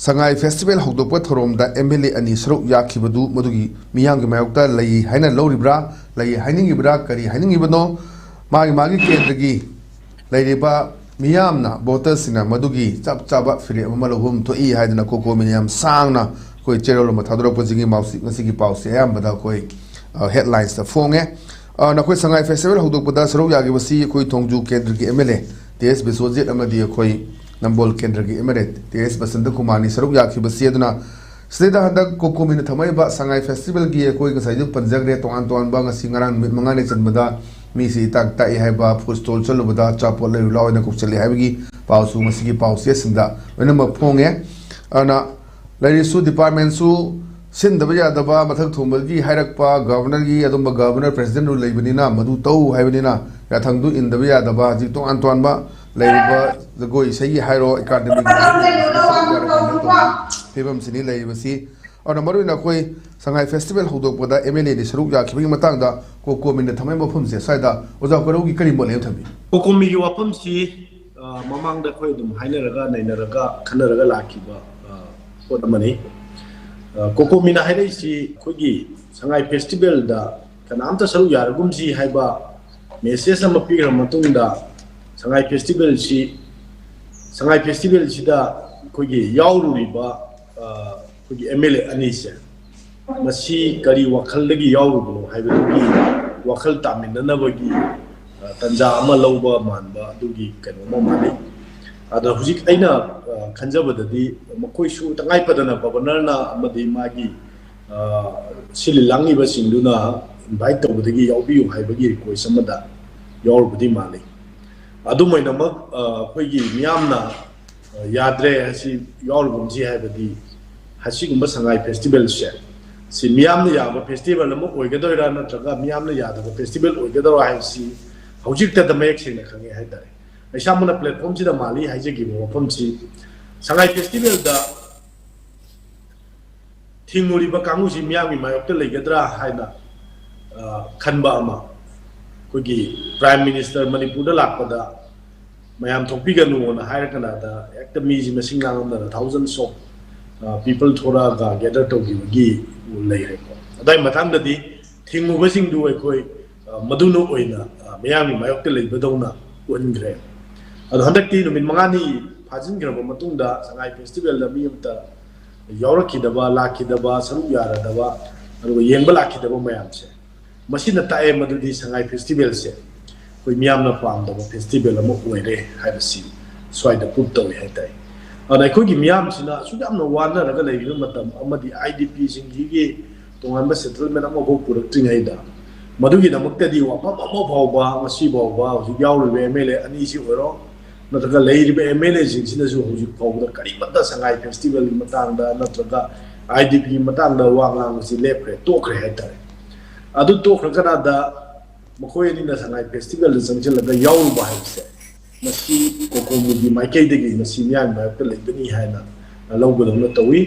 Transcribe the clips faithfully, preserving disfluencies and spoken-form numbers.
ꯁꯉꯥꯏ festival ꯍꯧꯗꯣꯛꯄ ꯊꯧꯔꯝꯗ M L A ꯑꯅꯤ ꯁꯔꯨꯛ ꯌꯥꯈꯤꯕꯗꯨ ꯃꯗꯨꯒꯤ ꯃꯤꯌꯥꯝꯒꯤ ꯃꯥꯌꯣꯛꯇ ꯂꯩ ꯍꯥꯏꯅ ꯂꯧꯔꯤꯕ꯭ꯔꯥ, ꯂꯩ ꯍꯥꯏꯅꯤꯡꯉꯤꯕ꯭ꯔꯥ, ꯀꯔꯤ ꯍꯥꯏꯅꯤꯡꯉꯤꯕꯅꯣ? ꯃꯥꯒꯤ ꯃꯥꯒꯤ ꯀꯦꯟꯗ꯭ꯔꯒꯤ ꯂꯩꯔꯤꯕ ꯃꯤꯌꯥꯝꯅ, ꯚꯣꯇꯔꯁꯤꯡꯅ ꯃꯗꯨꯒꯤ ꯆꯞ ꯆꯥꯕ ꯐꯤꯔꯦꯞ ꯑꯃ ꯂꯧꯐꯝ ꯊꯣꯛꯏ ꯍꯥꯏꯗꯅ ꯀꯣꯀꯣꯃꯤꯅ ꯌꯥꯝ ꯁꯥꯡꯅ ꯑꯩꯈꯣꯏ ꯆꯦꯔꯣꯜ ꯑꯃ ꯊꯥꯗꯣꯔꯛꯄꯁꯤꯒꯤ ꯃꯥꯎꯁꯤ-, ꯉꯁꯤꯒꯤ ꯄꯥꯎꯁꯤ ꯑꯌꯥꯝꯕꯗ ꯑꯩꯈꯣꯏ, ꯑ, ꯍꯦꯗꯂꯥꯏꯟꯁꯇ ꯐꯣꯡꯉꯦ꯫ ꯑ, ꯅꯈꯣꯏ ꯁꯉꯥꯏ ꯐꯦꯁꯇꯤꯚꯦꯜ ꯍꯧꯗꯣꯛꯄꯗ ꯁꯔꯨꯛ ꯌꯥꯈꯤꯕꯁꯤ ꯑꯩꯈꯣꯏ ꯊꯣꯡꯖꯨ ꯀꯦꯟꯗ꯭ꯔꯒꯤ ꯑꯦꯝ ꯑꯦꯜ ꯑꯦ ꯇꯦ ꯑꯦꯁ ꯕꯤꯁ꯭ꯋꯖꯤꯠ ꯑꯃꯗꯤ ꯑꯩꯈꯣꯏ ꯅꯝꯕꯣꯜ ꯀꯦꯟꯗ꯭ꯔꯒꯤ ꯑꯦꯝ ꯑꯦꯜ ꯑꯦ ꯇꯦ ꯑꯦꯁ ꯕꯁꯟꯇ ꯀꯨꯃꯥꯔꯅꯤ ꯁꯔꯨꯛ ꯌꯥꯈꯤꯕꯁꯤ ꯑꯗꯨꯅ ꯁꯤꯗꯩꯗ ꯍꯟꯗꯛ ꯀꯣꯀꯣꯃꯤꯅ ꯊꯝꯃꯛꯏꯕ ꯁꯉꯥꯏ ꯐꯦꯁꯇꯤꯚꯦꯜꯒꯤ ꯑꯩꯈꯣꯏ ꯉꯁꯥꯏꯁꯨ ꯄꯟꯖꯈ꯭ꯔꯦ, ꯇꯣꯉꯥꯟ ꯇꯣꯉꯥꯟꯕ ꯉꯁꯤ ꯉꯔꯥꯡ ꯅꯨꯃꯤꯠ ꯃꯉꯥꯅꯤ ꯆꯟꯕꯗ ꯃꯤꯁꯤ ꯏꯇꯥꯛ ꯇꯥꯛꯏ ꯍꯥꯏꯕ, ꯐꯨꯗ ꯁ꯭ꯇꯣꯜ ꯆꯠꯂꯨꯕꯗ ꯑꯆꯥꯄꯣꯠ ꯂꯩꯔꯨ ꯂꯥꯎ ꯍꯥꯏꯅ ꯀꯧꯁꯤꯜꯂꯤ ꯍꯥꯏꯕꯒꯤ ꯄꯥꯎꯁꯨ ꯉꯁꯤꯒꯤ ꯄꯥꯎꯆꯦꯁꯤꯡꯗ ꯂꯣꯏꯅꯃꯛ ꯐꯣꯡꯉꯦ꯫ ꯑꯗꯨꯅ ꯂꯩꯔꯤꯁꯨ ꯗꯤꯄꯥꯔꯠꯃꯦꯟꯁꯨ ꯁꯤꯟꯗꯕ ꯌꯥꯗꯕ ꯃꯊꯛ ꯊꯣꯡꯕꯒꯤ ꯍꯥꯏꯔꯛꯄ, ꯒꯚꯔꯅꯔꯒꯤ ꯑꯗꯨꯝꯕ ꯒꯚꯔꯅꯔ ꯄ꯭ꯔꯦꯁꯤꯗꯦꯟꯠ ꯔꯨꯜ ꯂꯩꯕꯅꯤꯅ ꯃꯗꯨ ꯇꯧ ꯍꯥꯏꯕꯅꯤꯅ ꯌꯥꯊꯪꯗꯨ ꯏꯟꯗꯕ ꯌꯥꯗꯕ, ꯍꯧꯖꯤꯛ ꯇꯣꯉꯥꯟ ꯇꯣꯉꯥꯟꯕ ꯂꯩꯔꯤꯕ ꯖꯒꯣꯏ ꯏꯁꯩꯒꯤ ꯍꯥꯏꯔꯣ, ꯑꯦꯀꯥꯗꯃꯤꯒꯤ ꯐꯤꯕꯝꯁꯤꯅꯤ ꯂꯩꯔꯤꯕꯁꯤ꯫ ꯑꯗꯨꯅ ꯃꯔꯨꯑꯣꯏꯅ ꯑꯩꯈꯣꯏ ꯁꯉꯥꯏ ꯐꯦꯁꯇꯤꯚꯦꯜ ꯍꯧꯗꯣꯛꯄꯗ ꯑꯦꯝ ꯑꯦꯜ ꯑꯦꯗꯤ ꯁꯔꯨꯛ ꯌꯥꯈꯤꯕꯒꯤ ꯃꯇꯥꯡꯗ ꯀꯣꯀꯣꯃꯤꯅ ꯊꯝꯃꯛꯏ ꯃꯐꯝꯁꯦ ꯁ꯭ꯋꯥꯏꯗ ꯑꯣꯖꯥ ꯀꯣꯏꯔꯧꯒꯤ ꯀꯔꯤ ꯃꯣꯠ ꯂꯩꯅ ꯊꯝꯕꯤ? ꯀꯣꯀꯣꯃꯤꯒꯤ ꯋꯥꯐꯝꯁꯤ, ꯑ, ꯃꯃꯥꯡꯗ ꯑꯩꯈꯣꯏ ꯑꯗꯨꯝ ꯍꯥꯏꯅꯔꯒ, ꯅꯩꯅꯔꯒ, ꯈꯟꯅꯔꯒ ꯂꯥꯛꯈꯤꯕ, ꯑ, ꯄꯣꯠ ꯑꯃꯅꯤ꯫ ꯑ, ꯀꯣꯀꯣꯃꯤꯅ ꯍꯥꯏꯔꯛꯏꯁꯤ ꯑꯩꯈꯣꯏꯒꯤ ꯁꯉꯥꯏ ꯐꯦꯁꯇꯤꯚꯦꯜꯗ ꯀꯅꯥꯝꯇ ꯁꯔꯨꯛ ꯌꯥꯔꯒꯨꯝꯁꯤ ꯍꯥꯏꯕ ꯃꯦꯁꯦꯖ ꯑꯃ ꯄꯤꯈ꯭ꯔ ꯃꯇꯨꯡꯗ ꯁꯉꯥꯏ ꯐꯦꯁꯇꯤꯚꯦꯜꯁꯤ, ꯁꯉꯥꯏ ꯐꯦꯁꯇꯤꯚꯦꯜꯁꯤꯗ ꯑꯩꯈꯣꯏꯒꯤ ꯌꯥꯎꯔꯨꯔꯤꯕ, ꯑ, ꯑꯩꯈꯣꯏꯒꯤ ꯑꯦꯝ ꯑꯦꯜ ꯑꯦ ꯑꯅꯤꯁꯦ ꯃꯁꯤ ꯀꯔꯤ ꯋꯥꯈꯜꯗꯒꯤ ꯌꯥꯎꯔꯨꯕꯅꯣ ꯍꯥꯏꯕꯗꯨꯒꯤ ꯋꯥꯈꯜ ꯇꯥꯃꯤꯟꯅꯅꯕꯒꯤ, ꯑ, ꯇꯥꯟꯖꯥ ꯑꯃ ꯂꯧꯕ ꯃꯥꯟꯕ ꯑꯗꯨꯒꯤ ꯀꯩꯅꯣ ꯑꯃ ꯃꯥꯜꯂꯤ꯫ ꯑꯗ ꯍꯧꯖꯤꯛ ꯑꯩꯅ, ꯑ, ꯈꯟꯖꯕꯗꯗꯤ ꯃꯈꯣꯏꯁꯨ ꯇꯉꯥꯏ ꯐꯗꯅ ꯒꯕꯔꯅꯔꯅ ꯑꯃꯗꯤ ꯃꯥꯒꯤ, ꯑ, ꯁꯤꯜꯂꯤ ꯂꯥꯡꯂꯤꯕꯁꯤꯡꯗꯨꯅ ꯏꯟꯚꯥꯏꯠ ꯇꯧꯕꯗꯒꯤ ꯌꯥꯎꯕꯤꯌꯨ ꯍꯥꯏꯕꯒꯤ ꯔꯤꯀ꯭ꯋꯦꯁ ꯑꯃꯗ ꯌꯥꯎꯔꯨꯕꯗꯤ ꯃꯥꯜꯂꯤ꯫ ꯑꯗꯨꯝ ꯑꯣꯏꯅꯃꯛ, ꯑ, ꯑꯩꯈꯣꯏꯒꯤ ꯃꯤꯌꯥꯝꯅ, ꯑ, ꯌꯥꯗ꯭ꯔꯦ, ꯑꯁꯤ ꯌꯥꯎꯔꯨꯒꯨꯝꯁꯤ ꯍꯥꯏꯕꯗꯤ ꯑꯁꯤꯒꯨꯝꯕ ꯁꯉꯥꯏ ꯐꯦꯁꯇꯤꯚꯦꯜꯁꯦ ꯁꯤ ꯃꯤꯌꯥꯝꯅ ꯌꯥꯕ ꯐꯦꯁꯇꯤꯚꯦꯜ ꯑꯃ ꯑꯣꯏꯒꯗꯣꯏꯔꯥ ꯅꯠꯇ꯭ꯔꯒ ꯃꯤꯌꯥꯝꯅ ꯌꯥꯗꯕ ꯐꯦꯁꯇꯤꯚꯦꯜ ꯑꯣꯏꯒꯗꯧꯔꯥ ꯍꯥꯏꯕꯁꯤ ꯍꯧꯖꯤꯛꯇꯗ ꯃꯌꯦꯛ ꯁꯦꯡꯅ ꯈꯪꯉꯦ ꯍꯥꯏꯇꯥꯔꯦ꯫ ꯏꯁꯥꯃꯛꯅ ꯄ꯭ꯂꯦꯠꯐꯣꯝꯁꯤꯗ ꯃꯥꯜꯂꯤ ꯍꯥꯏꯖꯈꯤꯕ ꯋꯥꯐꯝꯁꯤ ꯁꯉꯥꯏ ꯐꯦꯁꯇꯤꯚꯦꯜꯗ ꯊꯤꯡꯉꯨꯔꯤꯕ ꯀꯥꯡꯕꯨꯁꯤ ꯃꯤꯌꯥꯝꯒꯤ ꯃꯥꯌꯣꯛꯇ ꯂꯩꯒꯗ꯭ꯔꯥ ꯍꯥꯏꯅ, ꯑ, ꯈꯟꯕ ꯑꯃ꯫ ꯑꯩꯈꯣꯏꯒꯤ ꯄ꯭ꯔꯥꯏꯝ ꯃꯤꯅꯤꯁꯇꯔ ꯃꯅꯤꯄꯨꯔꯗ ꯂꯥꯛꯄꯗ ꯃꯌꯥꯝ ꯊꯣꯛꯄꯤꯒꯅꯨꯅ ꯍꯥꯏꯔ ꯀꯥꯟꯗ ꯍꯦꯛꯇ ꯃꯤꯁꯤ ꯃꯁꯤꯡ ꯂꯥꯡꯉꯝꯗꯅ thousands of ꯄꯤꯄꯜ ꯊꯣꯔꯛꯑꯒ ꯒꯦꯗꯔ ꯇꯧꯈꯤꯕꯒꯤ ꯂꯩꯔꯦꯀꯣ꯫ ꯑꯗꯨꯋꯥꯏ ꯃꯇꯥꯡꯗꯗꯤ ꯊꯤꯡꯉꯨꯕꯁꯤꯡꯗꯨ ꯑꯩꯈꯣꯏ ꯃꯗꯨꯅ ꯑꯣꯏꯅ ꯃꯌꯥꯝꯒꯤ ꯃꯥꯌꯣꯛꯇ ꯂꯩꯕꯗꯧꯅ ꯎꯍꯟꯈ꯭ꯔꯦ꯫ ꯑꯗꯣ ꯍꯟꯗꯛꯇꯤ ꯅꯨꯃꯤꯠ ꯃꯉꯥꯅꯤ ꯐꯥꯖꯤꯟꯈ꯭ꯔꯕ ꯃꯇꯨꯡꯗ ꯁꯉꯥꯏ ꯐꯦꯁꯇꯤꯚꯦꯜꯗ ꯃꯤ ꯑꯃꯇ ꯌꯥꯎꯔꯛꯈꯤꯗꯕ, ꯂꯥꯛꯈꯤꯗꯕ, ꯁꯔꯨꯛ ꯌꯥꯔꯗꯕ, ꯑꯗꯨꯒ ꯌꯦꯡꯕ ꯂꯥꯛꯈꯤꯗꯕ ꯃꯌꯥꯝꯁꯦ, ꯃꯁꯤꯅ ꯇꯥꯛꯑꯦ ꯃꯗꯨꯗꯤ ꯁꯉꯥꯏ ꯐꯦꯁꯇꯤꯚꯦꯜꯁꯦ ꯑꯩꯈꯣꯏ ꯃꯤꯌꯥꯝꯅ ꯄꯥꯝꯗꯕ ꯐꯦꯁꯇꯤꯚꯦꯜ ꯑꯃ ꯑꯣꯏꯔꯦ ꯍꯥꯏꯕꯁꯤ ꯁ꯭ꯋꯥꯏꯗ ꯄ꯭ꯔꯨꯞ ꯇꯧꯏ ꯍꯥꯏꯇꯥꯔꯦ꯫ ꯑꯗꯨꯅ ꯑꯩꯈꯣꯏꯒꯤ ꯃꯤꯌꯥꯝꯁꯤꯅ ꯑꯁꯨꯛ ꯌꯥꯝꯅ ꯋꯥꯅꯔꯒ ꯂꯩꯔꯤꯕ ꯃꯇꯝ ꯑꯃꯗꯤ ꯑꯥꯏ ꯗꯤ ꯄꯤꯁꯤꯡꯁꯤꯒꯤ ꯇꯣꯉꯥꯟꯕ ꯁꯦꯇꯜꯃꯦꯟ ꯑꯃꯐꯥꯎ ꯄꯨꯔꯛꯇ꯭ꯔꯤꯉꯩꯗ, ꯃꯗꯨꯒꯤꯗꯃꯛꯇꯗꯤ ꯋꯥꯐꯝ ꯑꯃ ꯐꯥꯎꯕ ꯉꯁꯤ ꯐꯥꯎꯕ ꯍꯧꯖꯤꯛ ꯌꯥꯎꯔꯤꯕ ꯑꯦꯝ ꯑꯦꯜ ꯑꯦ ꯑꯅꯤꯁꯤ ꯑꯣꯏꯔꯣ, ꯅꯠꯇ꯭ꯔꯒ ꯂꯩꯔꯤꯕ ꯑꯦꯝ ꯑꯦꯜ ꯑꯦꯁꯤꯡꯁꯤꯅꯁꯨ ꯍꯧꯖꯤꯛ ꯐꯥꯎꯕꯗ ꯀꯔꯤꯃꯠꯇ ꯁꯉꯥꯏ ꯐꯦꯁꯇꯤꯚꯦꯜꯒꯤ ꯃꯇꯥꯡꯗ ꯅꯠꯇ꯭ꯔꯒ ꯑꯥꯏ ꯗꯤ ꯄꯤꯒꯤ ꯃꯇꯥꯡꯗ ꯋꯥ ꯉꯥꯡꯕꯁꯤ ꯂꯦꯞꯈ꯭ꯔꯦ, ꯇꯣꯛꯈ꯭ꯔꯦ ꯍꯥꯏꯇꯥꯔꯦ꯫ ꯑꯗꯨ ꯇꯣꯛꯈ꯭ꯔ ꯀꯅꯥꯗ ꯃꯈꯣꯏ ꯑꯅꯤꯅ ꯁꯉꯥꯏ ꯐꯦꯁꯇꯤꯚꯦꯜꯗ ꯆꯪꯁꯤꯜꯂꯒ ꯌꯥꯎꯔꯨꯕ ꯍꯥꯏꯕꯁꯦ, ꯃꯁꯤ ꯀꯣꯀꯣꯃꯤꯒꯤ ꯃꯥꯏꯀꯩꯗꯒꯤ ꯃꯁꯤ ꯃꯤꯌꯥꯝꯒꯤ ꯃꯥꯌꯣꯛꯇ ꯂꯩꯕꯅꯤ ꯍꯥꯏꯅ ꯂꯧꯒꯗꯧꯅ ꯇꯧꯏ꯫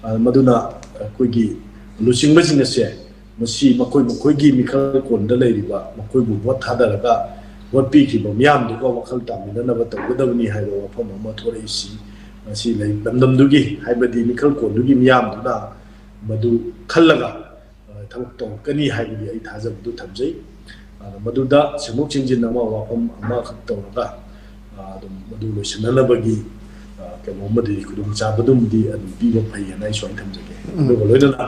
ꯑ, ꯃꯗꯨꯅ ꯑꯩꯈꯣꯏꯒꯤ ꯂꯨꯆꯤꯡꯕꯁꯤꯡ ꯑꯁꯦ ꯃꯁꯤ ꯃꯈꯣꯏ ꯃꯈꯣꯏꯒꯤ ꯃꯤꯈꯜ ꯀꯣꯟꯗ ꯂꯩꯔꯤꯕ, ꯃꯈꯣꯏꯕꯨ ꯚꯣꯠ ꯊꯥꯗꯔꯒ ꯚꯣꯠ ꯄꯤꯈꯤꯕ ꯃꯤꯌꯥꯝꯗꯨꯒ ꯋꯥꯈꯜ ꯇꯥꯃꯤꯟꯅꯅꯕ ꯇꯧꯒꯗꯕꯅꯤ ꯍꯥꯏꯕ ꯋꯥꯐꯝ ꯑꯃ ꯊꯣꯔꯛꯏꯁꯤ, ꯃꯁꯤ ꯂꯩ-, ꯂꯝꯗꯝꯗꯨꯒꯤ ꯍꯥꯏꯕꯗꯤ ꯃꯤꯈꯜ ꯀꯣꯟꯗꯨꯒꯤ ꯃꯤꯌꯥꯝꯗꯨꯅ ꯃꯗꯨ ꯈꯜꯂꯒ, ꯑ, ꯊꯕꯛ ꯇꯧꯔꯛꯀꯅꯤ ꯍꯥꯏꯕꯒꯤ ꯑꯩ ꯊꯥꯖꯕꯗꯨ ꯊꯝꯖꯩ꯫ ꯑꯗ ꯃꯗꯨꯗ ꯁꯦꯝꯗꯣꯛ ꯁꯦꯝꯖꯤꯟ ꯑꯃ, ꯋꯥꯐꯝ ꯑꯃꯈꯛ ꯇꯧꯔꯒ, ꯑ, ꯑꯗꯨꯝ ꯃꯗꯨ ꯂꯣꯏꯁꯤꯟꯅꯅꯕꯒꯤ, ꯑ, ꯀꯩꯅꯣ ꯑꯃꯗꯤ, ꯈꯨꯗꯣꯡꯆꯥꯕꯗꯨꯃꯗꯤ ꯑꯗꯨꯝ ꯄꯤꯕ ꯐꯩ ꯍꯥꯏꯅ ꯑꯩ ꯁꯨꯃꯥꯏꯅ ꯊꯝꯖꯒꯦ꯫ ꯎꯝ꯫ ꯑꯗꯨꯒ ꯂꯣꯏꯅꯅ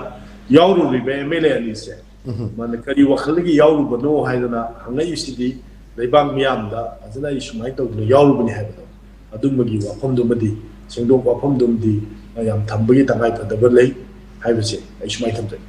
ꯌꯥꯎꯔꯨꯔꯤꯕ ꯑꯦꯝ ꯑꯦꯜ ꯑꯦ ꯑꯅꯤꯁꯦ, ꯎꯝ꯫ ꯃꯥꯅ ꯀꯔꯤ ꯋꯥꯈꯜꯗꯒꯤ ꯌꯥꯎꯔꯨꯕꯅꯣ ꯍꯥꯏꯗꯅ ꯍꯪꯉꯛꯏꯁꯤꯗꯤ, ꯂꯩꯕꯥꯛ ꯃꯤꯌꯥꯝꯗ ꯐꯖꯅ ꯑꯩ ꯁꯨꯃꯥꯏꯅ ꯇꯧꯗꯅ ꯌꯥꯎꯔꯨꯕꯅꯤ ꯍꯥꯏꯕꯗꯣ, ꯑꯗꯨꯝꯕꯒꯤ ꯋꯥꯐꯝꯗꯨꯃꯗꯤ, ꯁꯦꯡꯗꯣꯛ ꯋꯥꯐꯝꯗꯨꯃꯗꯤ ꯌꯥꯝ ꯊꯝꯕꯒꯤ ꯇꯉꯥꯏ ꯐꯗꯕ ꯂꯩ ꯍꯥꯏꯕꯁꯦ ꯑꯩ ꯁꯨꯃꯥꯏꯅ ꯊꯝꯖꯒꯦ꯫